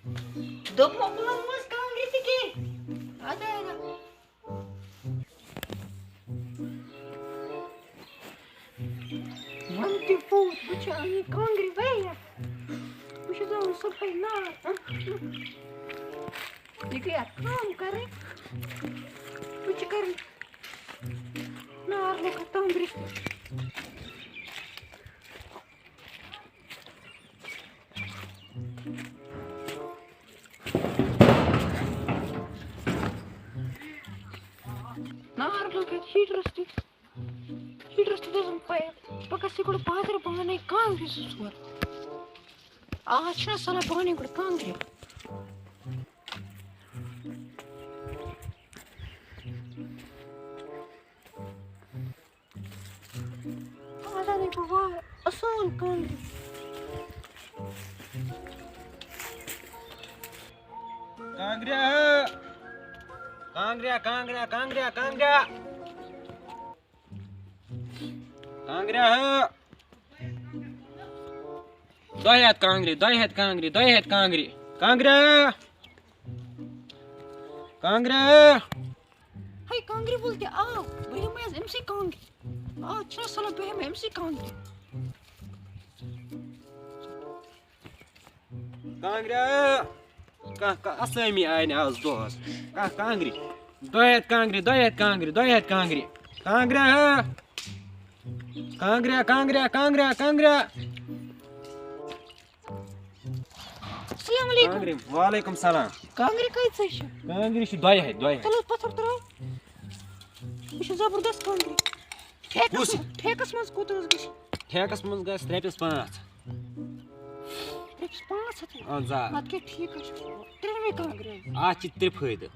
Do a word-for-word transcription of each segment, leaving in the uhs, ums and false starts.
دوٚپمو، بہٕ لوٚگمَس کانٛگرِ تہِ کینٛہہ۔ اَدٕ، اَدٕ۔ وَن تہِ پوٚز، بہٕ چھِ اَنٕنۍ کانٛگرِ واریاہ۔ بہٕ چھُس دَپان، صُبحٲے نار۔ یہِ گٔے اَتھ کٲم کَرٕنۍ۔ بہٕ چھِ کَرٕنۍ نار لوٚگ اَتھ کانٛگرِس تہِ۔ نار لوٚگ اَتھ ہیٖٹرَس تہِ۔ ہیٖٹرَس تہِ دٔزٕم پایِپ۔ بہٕ گژھٕ یہِ گۄڈٕ بازرٕ، بہٕ اَنَے کانٛگرِ زٕ ژور۔ آز چھُنہ سَلان، بہٕ اَنَے گۄڈٕ کانٛگرِ۔ آز اَنَے بہٕ واریاہ اَصٕل کانٛگرِ۔ کانٛگرِ ہا۔ کانٛگرِ، کانٛگرِ، کانٛگرِ، کانٛگرِ۔ کانٛگرِ ہا۔ دۄیہِ ہَتہِ کانٛگرِ، دۄیہِ ہَتہِ کانٛگرِ، دۄیہِ ہَتہِ کانٛگرِ۔ کانٛگرِ ہا۔ کانٛگرِ ہا۔ ہے، کانٛگرِ وول تہِ آو، بہٕ ہٮ۪مہٕ حظ أمۍ سٕے کانٛگرِ۔ آ، چھُنہ سَلان، بہٕ ہٮ۪مہٕ أمۍ سٕے کانٛگرِ۔ کانٛگرِ۔ کانٛہہ، کانٛہہ اَسٲمی آیہِ نہٕ آز دۄہَس۔ کانٛہہ کانٛگرِ۔ دۄیہِ ہَتہِ کانٛگرِ، دۄیہِ ہَتہِ کانٛگرِ، دۄیہِ ہَتہِ کانٛگرِ۔ کانٛگرِ ہا۔ کانٛگرِ، کانٛگرِ، کانٛگرِ، کانٛگرِ۔ السلام علیکم۔ کانٛگرِ، وعلیکم السلام۔ کانٛگرِ کۭژاہ چھِ؟ کانٛگرِ چھِ دۄیہِ ہَتہِ، دۄیہِ ہَتہِ۔ تُل حظ پَتھر ترٛاو۔ یہِ چھِ زبردست کانٛگرِ۔ ٹھیکَس کُس؟ منٛز، ٹھیکَس منٛز کوٗتاہ حظ گژھِ؟ ٹھیکَس منٛز گژھِ رۄپیَس پانٛژھ۔ رۄپیَس پانٛژھ ہَتھ حظ؟ اَہَن حظ، آ۔ اَدٕ کیٛاہ ٹھیٖک حظ چھُ۔ ترٛٮ۪نوَے کانٛگرِ حظ۔ اَتھ چھِ ترٛےٚ فٲیدٕ۔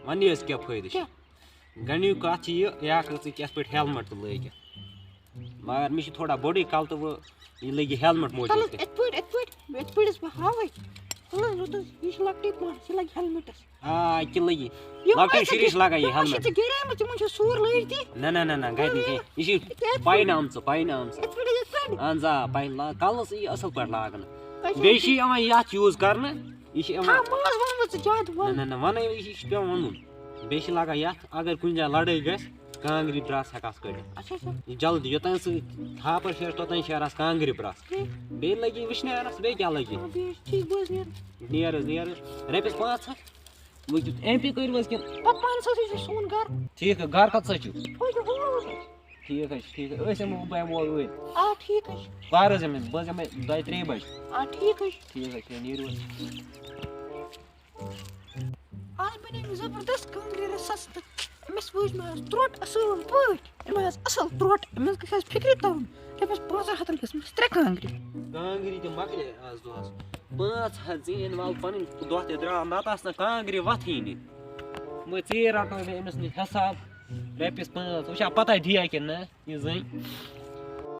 وَن یہِ حظ کیٛاہ فٲیدٕ چھِ؟ کیٛاہ؟ گۄڈٕنیُک کَتھ چھِ یہِ، یہِ ہٮ۪کَکھ ژٕ یِتھ پٲٹھۍ ہیلمٹ تہِ لٲگِتھ۔ مگر مےٚ چھِ تھوڑا بوٚڑٕے کَلہٕ تہٕ وۄنۍ یہِ لٔگۍ یہِ ہیلمٹ موٗجوٗب تَلہٕ تہِ۔ یِتھ پٲٹھۍ، یِتھ پٲٹھۍ، یِتھ پٲٹھۍ ٲسۍ بہٕ ہاوٕے۔ تَلہٕ حظ روٚٹُس، یہِ چھِ لۄکٹٕے پَہَم، یہِ لَگہِ ہیلمٹَس۔ آ، یہِ تہِ لٔگی۔ یہِ لۄکٹٮ۪ن ماسہِ شُرِس تہِ، چھِ لَگان یہِ یہِ ماسہِ ہیلمٹ۔ چھِ گَرے آمٕژ، یِمَن چھُ سوٗر لٲگِتھی۔ نہ، نہ، نہ، نہ، گَرِ نہٕ کینٛہہ۔ یہِ چھِ یہِ کیٛاہ پَینہٕ آمژٕ، پَینہٕ آمژٕ۔ یِتھ پٲٹھۍ، یِتھ پٲٹھۍ۔ اَہَن حظ، آ، پَینہٕ لا-، کَلَس یی اَصٕل پٲٹھۍ لاگنہٕ۔ اچھا، بیٚیہِ چھِ اچھا۔ یِوان یَتھ یوٗز کَرنہٕ، یہِ چھِ یِوان تھاو ماز ووٚنمُت ژٕ زیادٕ وَن۔ نہ، نہ، نہ، وَنَے یہِ چھِ پٮ۪وان وَنُن۔ بیٚیہِ چھِ لَگان یَتھ، اگر کُنہِ جایہِ لَڑٲے گژھِ، کانٛگرِ برٛس ہٮ۪کہٕ ہَس کٔڑِتھ۔ اچھا، اچھا۔ یہِ جلدی، یوٚتام سُہ تھاپَر شیرِ، توٚتام شیرہَس کانٛگرِ برٛس۔ ٹھیٖک۔ بیٚیہِ لَگہِ یہِ وٕشنیرَس، بیٚیہِ کیٛاہ لَگہِ؟ آ، بیٚیہِ حظ ٹھیٖک، بہٕ حظ نیرٕ۔ نیر حظ، نیر حظ۔ رۄپیَس پانٛژھ ہَتھ۔ وۄنۍ کیُتھ ایم پے کٔرِو حظ کِنہٕ؟ پَتہٕ پانَس حظ چھُ سون گَرٕ۔ ٹھیٖک، گَرٕ کَتھ سا چھُ؟ ہُہ چھُ ہُہ۔ ٹھیٖک حظ چھُ، ٹھیٖک حظ۔ أسۍ یِمو، بہٕ یِمو اوٗرۍ۔ آ، ٹھیٖک حظ چھُ۔ کَر حظ یِمو؟ بہٕ حظ یِمَے دۄیہِ ترٛیٚیہِ بَجہِ۔ آ، ٹھیٖک حظ چھُ۔ ٹھیٖک حظ چھُ، نیٖرِو حظ۔ آز بَنے مےٚ زبردست کانٛگرِ سَستہٕ۔ أمِس وٕچھ مےٚ آز ترٛوٹ اَصٕل پٲٹھۍ۔ أمۍ آز اَصٕل ترٛوٹ۔ أمِس گژھِ آز فِکرِ تَرُن۔ رۄپیَس پانٛژَن ہَتَن گژھِ مےٚ ترٛےٚ کانٛگرِ۔ کانٛگرِ تہِ مۄکلے آز دۄہَس۔ پانٛژھ ہَتھ زیٖنۍ وَل پَنٕنۍ دۄہ تہِ درٛاو، نَتہٕ آسہٕ نہٕ کانٛگرِ وۄتھٲنی۔ وۄنۍ ژیٖرۍ رَٹو مےٚ أمِس نِش حِساب۔ رۄپیَس پانٛژھ۔ وٕچھا پَتہ دِیا کِنہٕ نہ یہِ زٔنۍ۔